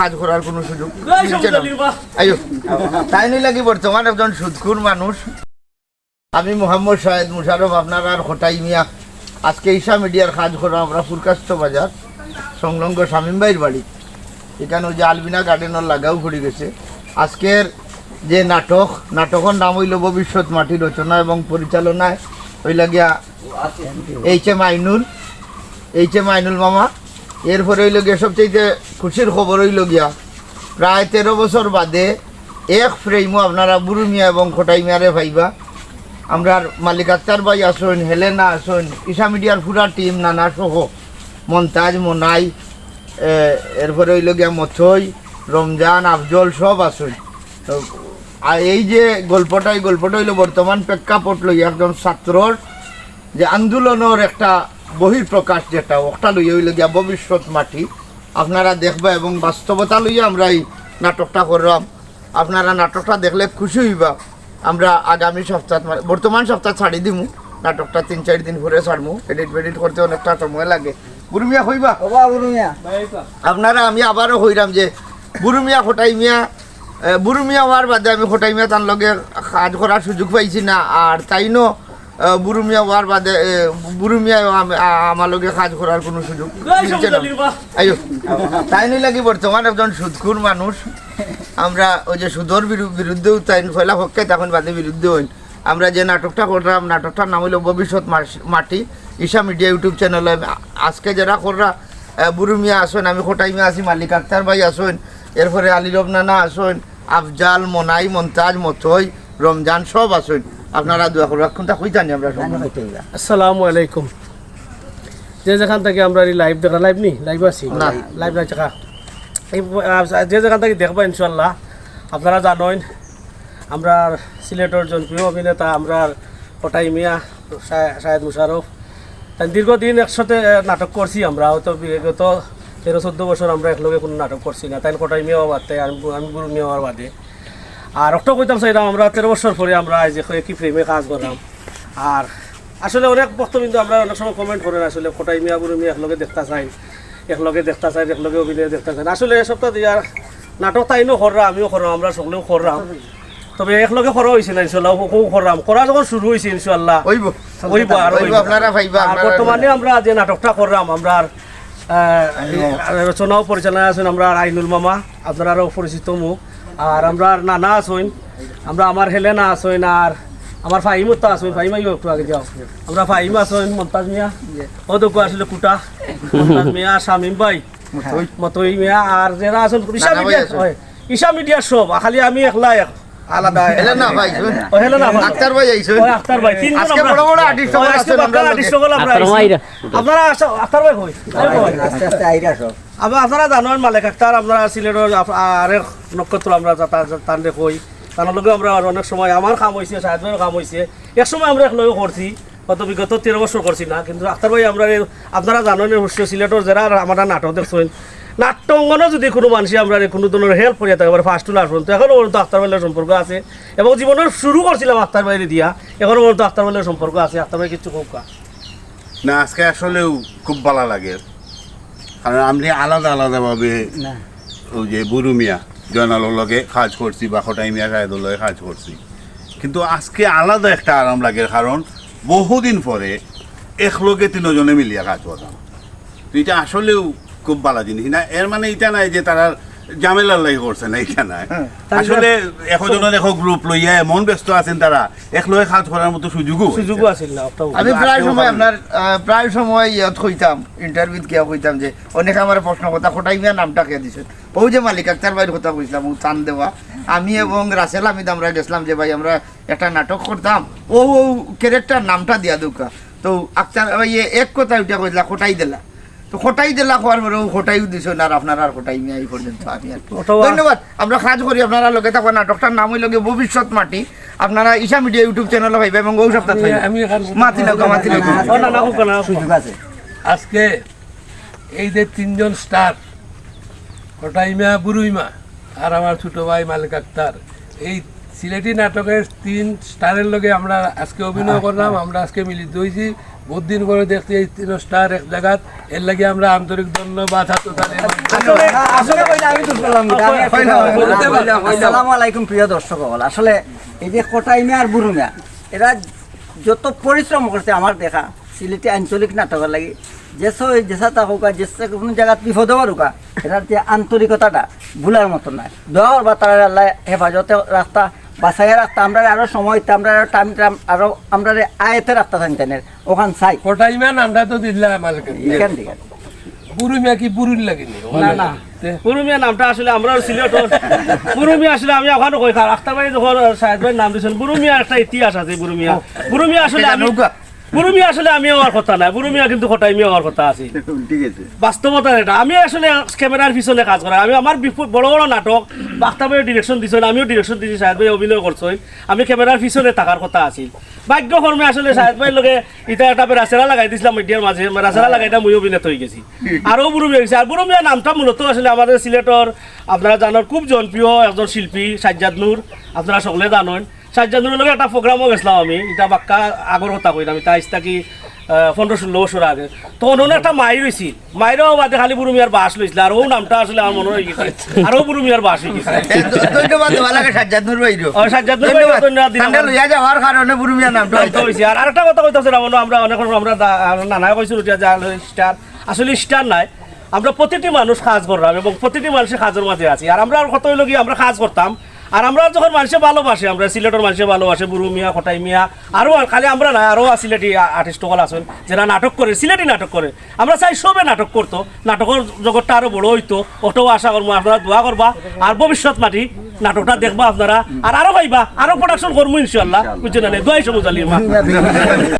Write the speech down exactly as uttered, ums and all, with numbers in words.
কাজ করার কোনো সুযোগ মিলছে না। আইও, তাইন অইলা গি বর্তমান একজন সুদখুর মানুষ। আমি মোহাম্মদ শাহেদ মুশারফ, আপনারার কটাই মিয়া। আজকে ঈশা মিডিয়ার কাজ করা আমরা ফুরকাস্ত বাজার সংলগ্ন শামীম ভাইর বাড়ি, এখানো যে আলবিনা গার্ডেনর লাগাউ পড়ি গেছে। আজকের যে নাটক, নাটকর নাম অইলো ভবিষ্যৎ মাটি, রচনা এবং পরিচালনায় অইলা গিয়া H M Ainul, H M Ainul মামা। এরপরে অইলো গিয়া সবচাইতে খুশির খবর অইলো গিয়া প্রায় তেরো বছর বাদে এক ফ্রেমো আপনারা বুরু মিয়া এবং কটাই মিয়ারে পাইবা। আমরার মালিক আক্তার ভাই আছইন, হেলেনা আছইন, ঈশা মিডিয়ার পুরা টিম, নানা সহ, মন্তাজ, মনাই, এ, এরপরে অইলো গিয়া মথই, রমজান, আফজল সব আছইন। তো, আর এই যে গল্পটা, এই গল্পটা অইলো বর্তমান প্রেক্ষাপট লইয়া একজন ছাত্রর যে আন্দোলনর একটা বহিঃপ্রকাশ, যেটা ওটা লইয়া অইলো গিয়া ভবিষ্যৎ মাটি। আপনারা দেখবা এবং বাস্তবতা লইয়া আমরা এই নাটকটা করলাম। আপনারা নাটকটা দেখলে খুশি অইবা। আমরা আগামী সপ্তাহ, মানে, বর্তমান সপ্তাহ ছাড়ি দিমু নাটকটা, তিন চাইর দিন পরে ছাড়মু। এডিট মেডিট করতে অনেকটা সময় লাগে। বুরু মিয়া কইবা? ওবা বুরু মিয়া। আপনারা, আমি আবারও কইরাম যে বুরু মিয়া, কটাই মিয়া, এ, বুরু মিয়া অওয়ার বাদে আমি কটাই মিয়া তান লগে কাজ করার সুযোগ পাইছি না। আর তাইনও, এ, বুরু মিয়া অওয়ার বাদে, এ, বুরু মিয়া আম-, আ-, আমার লগে কাজ করার কোনো সুযোগ মিলছে না। আইও, তাইন অইলা গি বর্তমান একজন সুদখুর মানুষ। আমরা ওই যে সুদর বিরু-, বিরুদ্ধেও তাইন পয়লা পক্ষে, তখন বাদে বিরুদ্ধে অইন। আমরা যে নাটকটা করলাম, নাটকটার নাম অইলো ভবিষ্যৎ মাস-, মাটি, ঈশা মিডিয়া YouTube চ্যানেলে। আজকে যারা কররা, আহ, বুরু মিয়া আছইন, আমি কটাই মিয়া আছি, মালিক আক্তার ভাই আছইন, এরপরে আলী রব নানা আছইন, আফজাল, মনাই, মন্তাজ, মথই, রমজান সব আছইন। আপনারা দোয়া করবা। কোনটা কইতানি আমরা সব? আসসালামু আলাইকুম। যে যেখান থাকি আমরার এই লাইভ দেখরা, লাইভ নি? লাইভ আছি? না। লাইভ নাই দেখা। এই, আহ, যে যেখান থাকি দেখবা ইনশাআল্লাহ, আপনারা জানইন, আমরার সিলেটর জনপ্রিয় অভিনেতা, আমরার কটাই মিয়া, শা-, শাহেদ মুশারফ। তাইন দীর্ঘদিন একসাথে, আহ, নাটক করছি আমরা, হয়তো বিগত তেরো চৌদ্দ বছর আমরা একলগে কোনো নাটক করছি না। তাইন কটাই মিয়া অওয়ার বাদে, আমি, আমি বুরু মিয়া অওয়ার বাদে। আর একটা কইতাম চাইরাম, আমরা তেরো বছর পরে আমরা আইজ একই ফ্রেমে কাজ করলাম। আর আসলে অনেক ভক্তবৃন্দ আমরা অনেক সময় comment করেন, আসলে কটাই মিয়া, বুরু মিয়া একলগে দেখতা চাইন, একলগে দেখতা চাইন, একলগে অভিনয় দেখতা চাইন। আসলে সবটা দিয়া নাটক তাইনও কররা, আমিও কররাম, আমরা সকলেও কররাম। তবে একলগে করা অইছে না, ইনশাআল্লাহ, ও, ও কররাম। করা যখন শুরু অইছে, ইনশাআল্লাহ, অইবো। অইবো, আর অইবো, অইবো। আপনারা পাইবা, আর আপনারা বর্তমানে আমরা যে নাটকটা কররাম, আমরার, আহ, আইনুল মামা। রচনা ও পরিচালনা আছইন আমরার আইনুল মামা, আপনারারও পরিচিত মুখ। আর আমরার নানা আছইন, আমরা, আমার হেলেনা আছইন, আর আমার ফাহিমও তো আছইন, ফাহিম আইও একটু আগে যাও। আমরা ফাহিম আছইন, মন্তাজ মিয়া, জি। ও দেখো আসলে কুটা, মন্তাজ মিয়া, শামীম ভাই, মতই। মতই মিয়া, আর যারা আছইন, ঈশা নানা ভাই মিডিয়া, আছইন। অয়, ঈশা মিডিয়ার সব, খালি আমি একলা এক, আলাদা। হেলেনা ভাই আছইন। ও, হেলেনা ভাই। আক্তার ভাই আছইন। ও, আক্তার ভাই, তিনজন আজকে আমরা। বড় বড় artist ও, সকল আজকে আছইন, বাক্কা আমরা artist লগে। সকল আমরা আক্তার আছি। ভাইরা। আপনারা আসো, আক্তার ভাই কই? আরে ভাই। আস্তে আস্তে আইরা সব। আবার আপনারা জানইন মালিক আক্তার, আপনারা সিলেটর আপ-, আরেক নক্ষত্র, আমরা যা-, তা-, তানরে কই। তান লগে আমরা আর অনেক সময় আমার কাম অইছে, শাহেদ ভাইর কাম অইছে। এক সময় আমরা একলগে করছি, গত বিগত তেরো বছর করছি না, কিন্তু আক্তার ভাই আমরারে, আপনারা জানইন অবশ্য সিলেটর যারা আমরা নাটক দেখছইন, নাট্য অঙ্গনে যদি কোনো মানষে আমরারে কোনো ধরনের help করিয়া থাকে, এবার first to last পর্যন্ত, এখনো পর্যন্ত আক্তার ভাইর লগে সম্পর্ক আছে। এবং জীবনের শুরু করছিলাম আক্তার ভাইরে দিয়া, এখনো পর্যন্ত আক্তার ভাইর লগে সম্পর্ক আছে। আক্তার ভাই কিছু কউক্কা। না, আজকে আসলেও খুব ভালা লাগে, কারণ আমি আলাদা আলাদাভাবে না। ওই যে বুরু মিয়া জয়নালর লগে কাজ করছি বা কটাই মিয়া শাহেদর লগে কাজ করছি, কিন্তু আজকে আলাদা একটা আরাম লাগে, কারণ বহুদিন পরে একলগে তিনজনে মিলিয়া কাজ করলাম। তো এটা আসলেও খুব ভালা জিনিস না, এর মানে এটা নাই যে তারা ঝামেলার লাগি করছে না, এটা নাই। হ্যাঁ। আসলে একজনর এক group লইয়া এমন ব্যস্ত আছেন তারা, একলগে কাজ করার মতো সুযোগও হইছে। সুযোগও আছিল না, অটাও। আমি প্রায় সময় আপনার, আহ, প্রায় সময় ইয়াত কইতাম, interview-ত গিয়া কইতাম যে অনেকে আমারে প্রশ্ন করতা, কটাই মিয়া নামটা কে দিছে? ও যে মালিক আক্তার ভাইর কথা কইছিলাম, ও তান দেওয়া। আমি এবং রাসেল হামিদ আমরা গেছিলাম যে, "ভাই, আমরা একটা নাটক করতাম, ও, ও character নামটা দিয়া দেউক্কা।" তো আক্তার ভাইয়ে এক কথা উঠিয়া কইছিলা, "কটাই দিলা।" তো কটাই দিলা কওয়ার পরে ও কটাইও দিছইন, আর আপনারার কটাই মিয়া এই পর্যন্ত আমি আর কি। অথবা ধন্যবাদ। আমরা কাজ করি, আপনারা লগে থাকবা। নাটকটার নাম অইলো গিয়া ভবিষ্যৎ মাটি। আপনারা ঈশা মিডিয়া YouTube channel-ও পাইবা এবং ও সপ্তাহ আমি, পাইবা। আমি এখান মাতি লাগো, মাতি লাগো। ও না, না, হোক না, হোক। সুযোগ আছে। আজকে এই যে তিনজন star, কটাই মিয়া, বুরু মিয়া, আর আমার ছোট ভাই মালিক আক্তার, এই সিলেটি নাটকের তিন স্টারের লগে আমরা আজকে অভিনয় করলাম। আমরা আজকে মিলিত হইছি, বহুত দিন পরে দেখছি এই তিন স্টার এক জায়গাত। এর লাগি আমরা আন্তরিক ধন্যবাদ, হাততালি। আসলে, আসলে কইলে আমি তো বললাম না, আমি আর কি বলবো? আসসালামু আলাইকুম প্রিয় দর্শক অকল। আসলে এই যে কটাই মিয়া আর বুরু মিয়া, এরা যত পরিশ্রম করছে আমার দেখা সিলেটি আঞ্চলিক নাটকের লাগি, যে সব যেসা তা হোক আর যে কোনো জায়গাত বিপদে পড়ুকা, এরার যে আন্তরিকতাটা ভুলার মতো নায়। দোয়া করবা তারা আল্লাহ হেফাজতে রাখতা, বাঁচাইয়া রাখতা, আমরা আরো সময় দিতা, আমরা আরো টাইম টাইম আরো আমরা আয়েতে রাখতা চাইন তাইনের ওখান চাই। কটাই মিয়া নামটা তো দিলা আমার কাছে। এখান থেকে বুরু মিয়া কি বুরুর লাগেনি? না, না। বুরু মিয়া নামটা আসলে আমরা সিলেটর বুরু মিয়া আসলে আমি ওখানে কই, কারণ আখতার ভাই যখন সাহেদ ভাইর নাম দিয়েছেন, বুরু মিয়া একটা ইতিহাস আছে। বুরু মিয়া, বুরু মিয়া আসলে আমি, বুরু মিয়া আসলে আমি আমার কথা নাই, বুরু মিয়া কিন্তু কটাই মিয়া আমার কথা আছে। ঠিক আছে। বাস্তবতা এটা। আমি আসলে ক্যামেরার পিছনে কাজ করা, আমি আমার বিপু- বড় বড় নাটক আখতার ভাই ডিরেকশন দিয়েছেন, আমিও ডিরেকশন দিয়েছি, সাহেদ ভাই অভিনয় করছেন, আমি ক্যামেরার পিছনে থাকার কথা আছি। ভাগ্যক্রমে আসলে সাহেদ ভাইর লগে ইটা একটা বেড়াছেড়া লাগাই দিছিলাম মিডিয়ার মাঝে, বেড়াছেড়া লাগাই এটা মুই অভিনেতা হয়ে গেছি। আরো বুরু মিয়া গেছে। আর বুরু মিয়া নামটা মূলত আসলে আমাদের সিলেটর, আপনারা জানেন, খুব জনপ্রিয় একজন শিল্পী সাজ্জাদ নূর, আপনারা সকলে জানেন। সাজ্জাদ নূরের লগে একটা প্রোগ্রামও গেছিলাম আমি, এটা বাক্কা আগর কথা কইলাম, এটা আইজ থাকি আহ, পনেরো ষোলো বছর আগে। তখন ওনার একটা মাইর হয়েছিল, মাইরও বাদে খালি বুরু মিয়ার বাস লইছিল, আর ও নামটা আসলে আমার মনে হয়ে গেছে, আর ও বুরু মিয়ার বাস হয়ে গেছে। ধন্যবাদ দেওয়া লাগে সাজ্জাদ নূর ভাইরও। ও সাজ্জাদ নূর ভাইরও ধন্যবাদ দিলাম। ঠান্ডা লইয়া যাওয়ার কারণে বুরু মিয়ার নামটা নামটা হইছে। আর আরেকটা কথা কইতাছে রাবণ, আমরা অনেক সময় আমরা দা- আমরা নানা কইছিল যে জাল স্টার, আসলে স্টার নাই। আমরা প্রতিটি মানুষ কাজ করলাম এবং প্রতিটি মানুষের কাজের মাঝে আছি। আর আমরা আর কত হইলো কি আমরা কাজ করতাম, আর আমরা যখন মানুষে ভালোবাসে, আমরা সিলেটর মানুষে ভালোবাসে, বুরু মিয়া, কটাই মিয়া, আরো আর খালি আমরা না, আরো সিলেটি আ- আর্টিস্ট সকল আছেন যারা নাটক করে, সিলেটি নাটক করে। আমরা চাই সবে নাটক করতো, নাটকের জগৎটা আরো বড় হইতো। ওটাও আশা করবো আপনারা দোয়া করবা, আর ভবিষ্যৎ মাটি নাটকটা দেখবা আপনারা, আর আরো পাইবা, আরো প্রোডাকশন করবো ইনশাল্লাহ। বুঝছেন না? দোয়াই সবুজ আলীর মা।